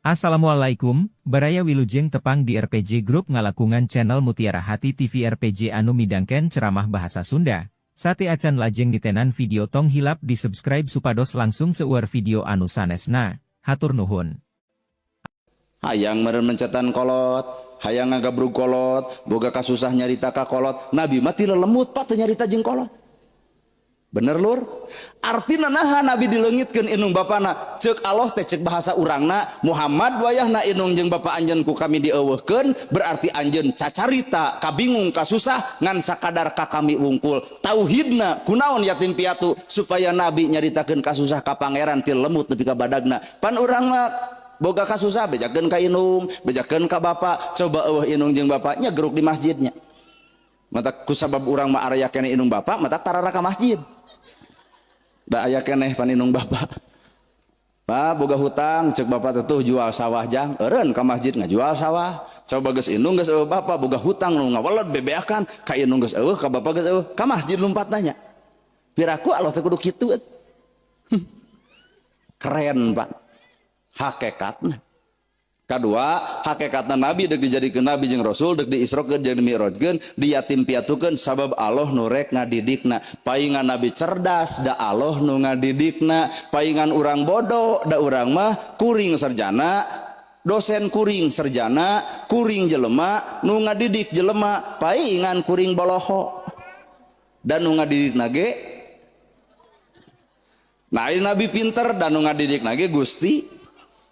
Assalamualaikum, Baraya, wilujeng tepang di RPG Group ngalangkungan channel Mutiara Hati TV RPG anu midangkeun ceramah bahasa Sunda. Sateuacan lajeng ditenan video, tong hilap di subscribe supados langkung seueur video anu sanesna. Hatur nuhun. Hayang meureun mencetan kolot, hayang ngagabrug kolot, boga kasusah nyarita ka kolot. Nabi mah ti lelemut, Pak, teu nyarita jeung kolot. Bener, lur? Artina naha Nabi dileungitkeun indung bapana? Cek Allah teh, cek bahasa urangna, Muhammad, wayahna indung jeung bapa anjeun ku kami dieuweuhkeun, berarti anjeun cacarita kabingung kasusah ngan sakadar ka kami wungkul. Tauhidna kunaon yatim piatu? Supaya Nabi nyaritakeun kasusah ka Pangeran ti lemut nepi ka badagna. Pan urang mah boga kasusah bejakeun ka indung, bejakeun ka bapa. Coba euweuh indung jeung bapaknya, geruk di masjidnya. Mata kusabab urang mah aya keneh indung bapa, mata tarara ka masjid. Da aya keneh pan indung bapa. Pak, boga hutang, cek bapak tuh jual sawah jang, eureun ka masjid ngajual sawah. Coba geus indung, geus euweuh bapa, boga hutang nu ngaweled bebeakan ka indung geus euweuh, ka bapa geus euweuh, ka masjid lumpat nanya. Piraku Allah teh kudu kitu. Keren, Pak. Hakikatna. Kedua, hakikatna Nabi dek dijadikeun nabi jeung rasul, dek diisrokeun jeung dimi'rajkeun, diyatim piatukeun sabab Allah nu rek ngadidikna. Paingan Nabi cerdas da Allah nu ngadidikna, paingan urang bodoh da urang mah kuring sarjana, dosen kuring sarjana, kuring jelema, nu ngadidik jelema, paingan kuring boloho. Dan nu ngadidik nage. Nah, ini Nabi pinter dan nu ngadidik nage Gusti.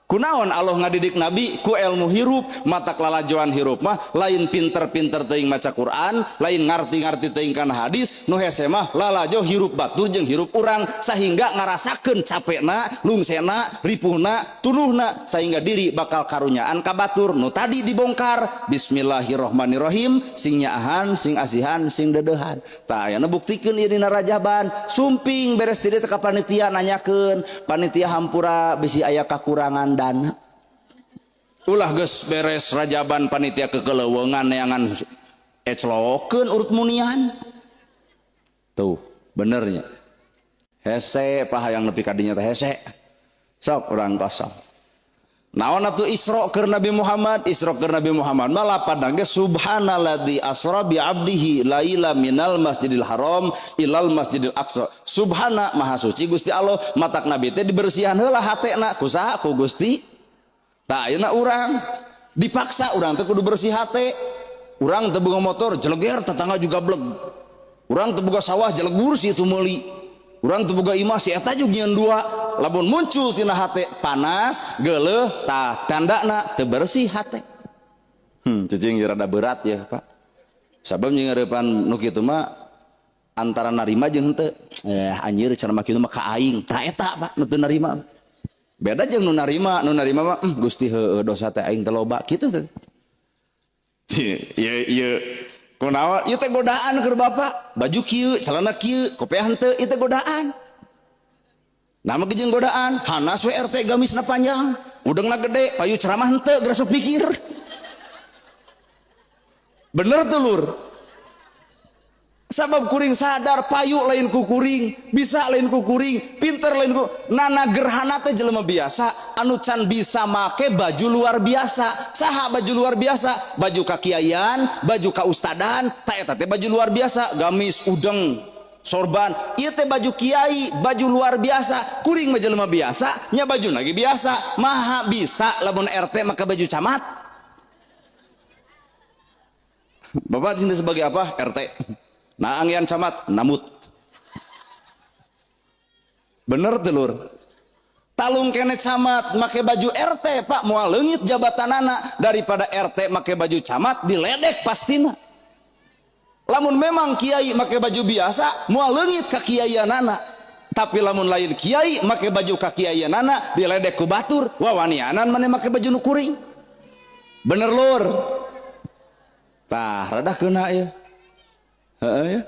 Kunaon Allah ngadidik Nabi ku ilmu hirup? Matak lalajoan hirup mah lain pinter-pinter teuing maca Quran, lain ngarti-ngarti teuing kana hadis. Nu hese mah lalajo hirup batur jeung hirup urang sehingga ngarasakeun capekna, lungsena, ripuhna, tunuhna, sehingga diri bakal karunyaan ka batur. Nu tadi dibongkar, bismillahirrahmanirrahim, sing nyaahan, sing asihan, sing deudeuhan. Tah, ayeuna buktikeun ieu dina rajaban. Sumping beres ti dieu ka panitia, nanyakeun panitia, hampura bisi aya kakurangan dana. Ulah geus beres rajaban panitia kekeleuweungan neangan eclokeun urut munian. Tuh benernya hese, Pak, hayang nepi ka dinya teh hese. Sok urang kosong. Naon atuh Isra keur Nabi Muhammad? Isra keur Nabi Muhammad mah lapadang ge subhanalladzi asra bi abdihi laila minal masjidil haram ilal masjidil aqsa. Subhana, maha suci Gusti Allah. Matak Nabi teh dibersihan heula hatena ku saha? Ku Gusti. Tah, ayeuna urang dipaksa, urang teh kudu bersih hate. Urang teu boga motor jeleger, tetangga juga bleg. Urang teu boga sawah jelegur, si itu meuli. Urang teu boga imah, si eta juga nyieun dua. Lamun muncul tina hate panas geuleuh, tah tandana teu bersih hate. Cicing rada berat ya, Pak, sabab nyeurepan nu kitu mah antara narima jeung henteu. Eh, anjir, cara mah kitu mah ka aing. Tah, eta, Pak, nu teu narima. Beda jeung nu narima. Nu narima mah, Gusti, heueuh, dosa teh aing teh loba," kitu teh. Ieu ieu kunaon ieu teh godaan keur bapak? Baju kieu, celana kieu, kopiah henteu, ieu teh godaan. Nama jeung godaan hanas we RT, gamisna panjang, udengna gede, payu ceramah henteu, geura sok pikir. Bener tuh, lur? Sabab kuring sadar payu lain ku kuring, bisa lain ku kuring, pinter lain ku nana. Gerhana teh jelema biasa anu can bisa make baju luar biasa. Saha baju luar biasa? Baju kakiaian, baju kaustadan. Tah, eta teh baju luar biasa, gamis, udeng, sorban. Ieu teh baju kiai, baju luar biasa. Kuring mah jelema biasa nya, baju lagi biasa. Maha bisa lamun RT make baju camat? Bapak cinta sebagai apa? RT. Nah, anggian camat namut. Bener telur? Talung kene camat make baju RT, Pak, moal leungit jabatanana. Daripada RT make baju camat, diledek pastina. Lamun memang kiai make baju biasa, moal leungit ka kiaianana. Tapi lamun lain kiai make baju ka kiaianana, diledek ku batur, wawanianan maneh make baju nu kuring. Bener, lur? Tah, rada kena ya. Heeh ya.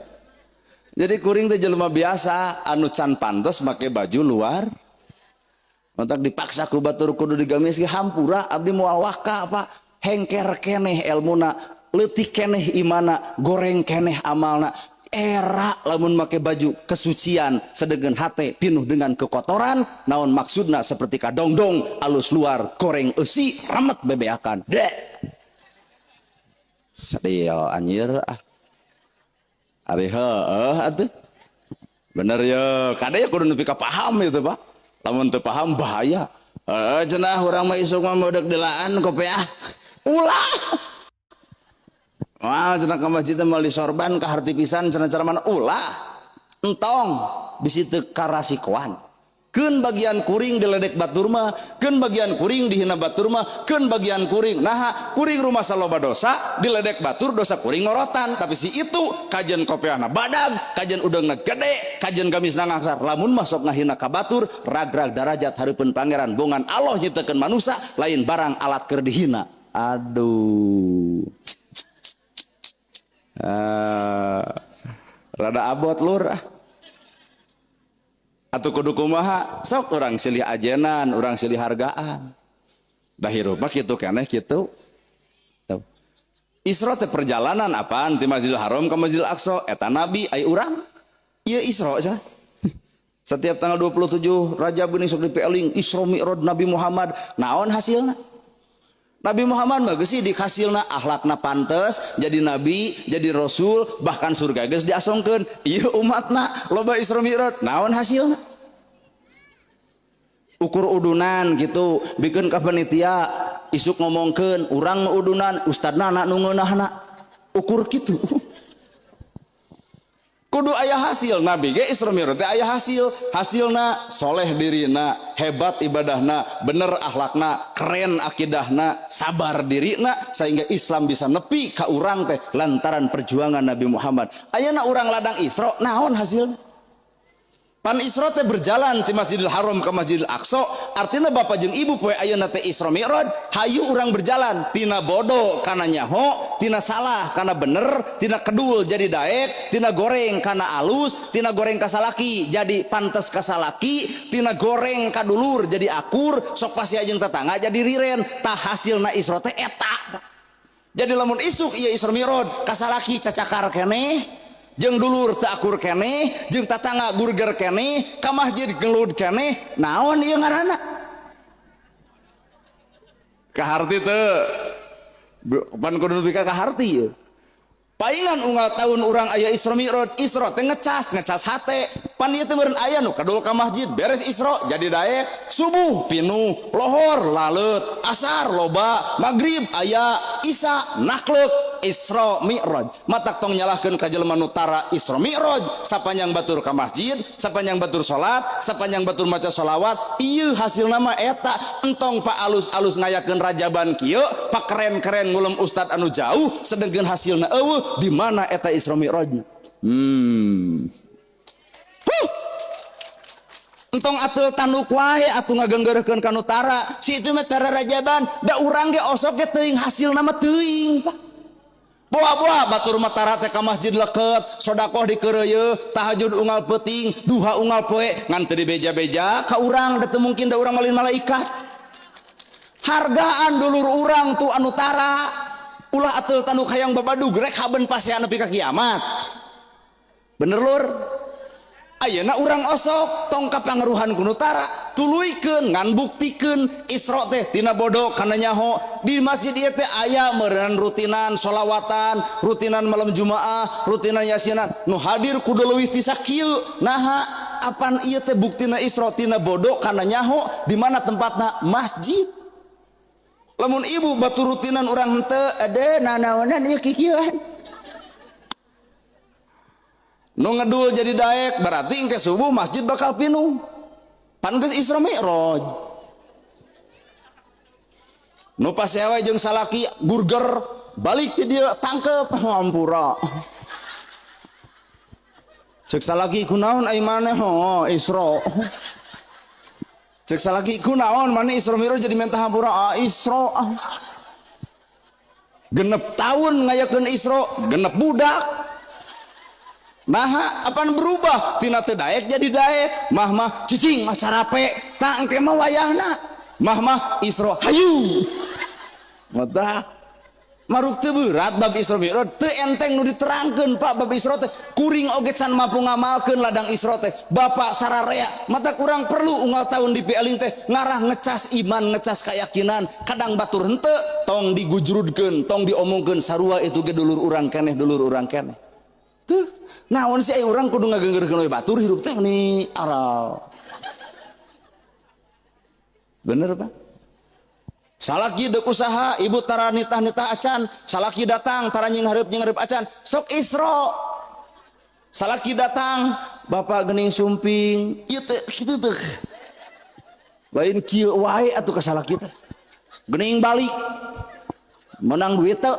Jadi kuring teh jelema biasa anu can pantes make baju luar. Matak dipaksa ku batur kudu digamis ge hampura, abdi moal waka, Pak. Hengker keneh elmuna, leutik keneh imana, goreng keneh amalna. Era lamun make baju kesucian sedengkeun hate pinuh dengan kekotoran, naon maksudna seperti kadongdong alus luar goreng eusi ramet bebeakan. Dek. Sedih anjir ah. Ari heueuh atuh. Bener ya, kade ya kudu nepi ka paham itu, Pak. Lamun teu paham bahaya. Heeh cenah urang mah isuk mah modek dilaan kopiah. Ulah. Wah cenah ka masjid teh meuli sorban ka harti pisan cenah cara mana ulah. Entong bisi teu karasikoan. Keun bagian kuring diledek batur mah, keun bagian kuring dihina batur mah, keun bagian kuring. Naha kuring rumah saloba dosa, diledek batur dosa kuring ngorotan, tapi si itu kajen kopiahna badag, kajen udeungna gede, kajen gamisna ngangsar. Lamun mah sok ngahina ka batur, rag-rag darajat hareupeun pangeran bongan Allah nyiptakeun manusa lain barang alat keur dihina. Aduh. Rada abot lur ah. Atuh kudu kumaha sok urang silih ajenan, urang silih hargaan. Dah hirup mah kitu keneh kitu. Tuh. Isra teh perjalanan apaan ti Masjidil Haram ke Masjidil Aqsa eta nabi ai urang. Ieu Isra cenah. Setiap tanggal 27 Rajab geuning sok dipeeling Isra Mi'raj Nabi Muhammad. Naon hasilna? Nabi Muhammad mah geus sidik hasilna akhlakna pantes jadi nabi, jadi rasul, bahkan surga geus diasongkeun. Ieu umatna loba Isra Mi'raj, naon hasilna? Ukur udunan gitu, bikin ka panitia isuk ngomongkeun urang nu udunan, ustadna na nu ngeunahna. Ukur kitu. Kudu aya hasil, nabi ge Isra Mi'raj teh aya hasil, hasilna soleh dirina, hebat ibadahna, bener akhlakna, keren akidahna, sabar dirina sehingga Islam bisa nepi ka urang teh lantaran perjuangan Nabi Muhammad. Ayeuna urang ladang Isra, naon hasilna? Pan Isra teh berjalan ti Masjidil Haram ke Masjidil Aqsa, artinya bapak jeung ibu poe ayeuna teh Isra Mi'raj, hayu urang berjalan tina bodoh kana nyaho, tina salah kana bener, tina kedul jadi daek, tina goreng kana alus, tina goreng ka salaki jadi pantes ka salaki, tina goreng ka dulur jadi akur, sok pasti jeung tetangga jadi riren. Tah hasilna Isra teh eta. Jadi lamun isuk ieu Isra Mi'raj ka salaki cacakar keneh, jeung dulur teu akur keneh, jeung tatangga gurger keneh, ka masjid ngelud keneh, naon ieu ngaranna? Kaharti teu? Pan kudu nepi ka kaharti ieu. Paingan unggal tahun urang aya Isra Mi'raj, Isra teh ngecas, ngecas hate. Pan ieu teh meureun aya nu kadul ka masjid, beres Isra jadi daek, subuh pinuh, lohor laleut, asar loba, maghrib aya, isya nakleuk. Isra Mi'raj. Matak tong nyalahkeun ka jelema nu tara Isra Mi'raj, sapanjang batur ka masjid, sapanjang batur salat, sapanjang batur maca sholawat, ieu hasilna mah eta. Entong pa alus-alus ngayakeun rajaban kieu, pa keren-keren ngulem ustad anu jauh, sedengkeun hasilna eueuh, di mana eta Isra Mi'rajna? Huh. Entong atul tanduk wae atuh ngagenggerkeun ka nu tara. Si itu mah tara rajaban, da urang ge osok ge teuing hasilna mah teuing, Pak. Boa-boa batur mah tara teh ka masjid leket, sodakoh dikeureuyeut, tahajud unggal peuting, duha unggal poe, ngan teu dibeja-beja ka urang, da teu mungkin da urang malin malaikat. Hargaan dulur urang tuh anu tara. Ulah atul tanduk hayang babadug rek haben pasean nepi ka kiamat. Bener lur? Ayeuna urang osok tong kapangaruhan ku nu tara, tuluykeun ngan buktikeun Isra teh tina bodoh kana nyaho. Di masjid ieu teh aya meureun rutinan sholawatan, rutinan malam Jumaah, rutinan yasinan. Nu hadir kudu leuwih ti sakieu. Naha apan ieu teh buktina Isra tina bodoh kana nyaho, di mana tempatna masjid. Lamun ibu batu rutinan urang henteu ade nanaonan ieu kikieuan. Nu ngedul jadi daek berarti engke subuh masjid bakal pinuh. Pan geus Isra Mi'raj. Nu pasewe jeung salaki burger balik ti dieu tangkep hampura. Cek salaki kunaon ai maneh? Oh, Isra. Cek salaki kunaon maneh Isra Mi'raj jadi minta hampura? Ah, Isra. Genep tahun ngayakeun Isra, genep budak. Naha apan berubah tina teu daek jadi daek, mah mah cicing mah carape, tah engke mah wayahna. Mah mah Isra hayu. Mata Maruk teu berat bab Isra Mi'raj, teu enteng nu diterangkeun, Pak, bab Isra teh. Kuring oge can mampu ngamalkeun ladang Isra teh. Bapak sararea, mata kurang perlu unggal tahun di pialing teh ngarah ngecas iman, ngecas keyakinan. Kadang batur henteu, tong digujrudkeun, tong diomongkeun, sarua itu ge dulur urang keneh, dulur urang keneh. Tuh, naon sih urang kudu ngagenggerkeun we batur hirup teh ni aral. Bener, Pak? Salaki dek usaha, ibu tara nitah-nitah acan, salaki datang tara nyinghareup-nyinghareup acan, sok Isra. Salaki datang, bapak gening sumping, ieu teh kitu teh. Lain kieu wae atuh ka salaki teh. Gening balik. Menang duit teh.